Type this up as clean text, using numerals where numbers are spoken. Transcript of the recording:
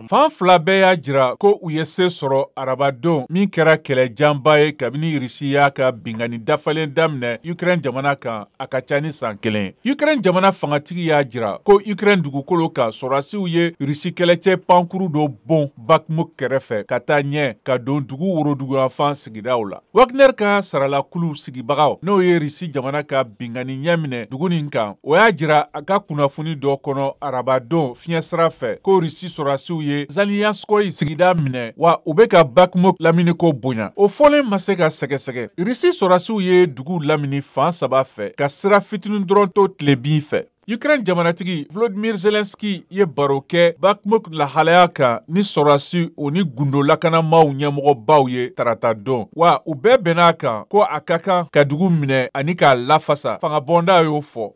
Fan fila bɛɛ y'a jira ko u ye se sɔrɔ arabadon min kɛra kɛlɛjanba ye kabini Irisi y'a ka binkanni dafalen daminɛ Ukraine jamana kan a ka ca ni san kelen. Ukraine jamana fangatigi y'a jira ko Ukraine dugukolo kan sɔrɔdasiw ye Irisi kɛlɛcɛ pankuru dɔ bon Bakhmut kɛrɛfɛ ka taa ɲɛ ka don dugu woroduguyanfan sigidaw la. Wagner ka saralakulu sigibagaw n'o ye Risi jamana ka binkanni ɲɛminɛ dugu nin kan, o y'a jira a ka kunnafoni dɔ kɔnɔ arabadon fiɲɛ sira fɛ ko Risi sɔrɔdasiw ye Zalianskoye sigida minɛ wa u bɛ ka Bakhmut laminiko bonya. O fɔlen ma se ka sɛgɛsɛgɛ. Risi sɔrɔdasiw ye dugu lamini fan saba fɛ ka sira fitinin dɔrɔn to tilebin fɛ. Ukraine jamanatigi Volodymyr Zelensky ye baro kɛ Bakhmut lahalaya kan ni sɔrɔdasi o ni gundo lakanamaw ɲɛmɔgɔbaw ye tarata don wa u bɛɛ bɛnna a kan ko a ka kan ka dugu minɛ ani k'a lafasa fangabɔnda y'o fɔ.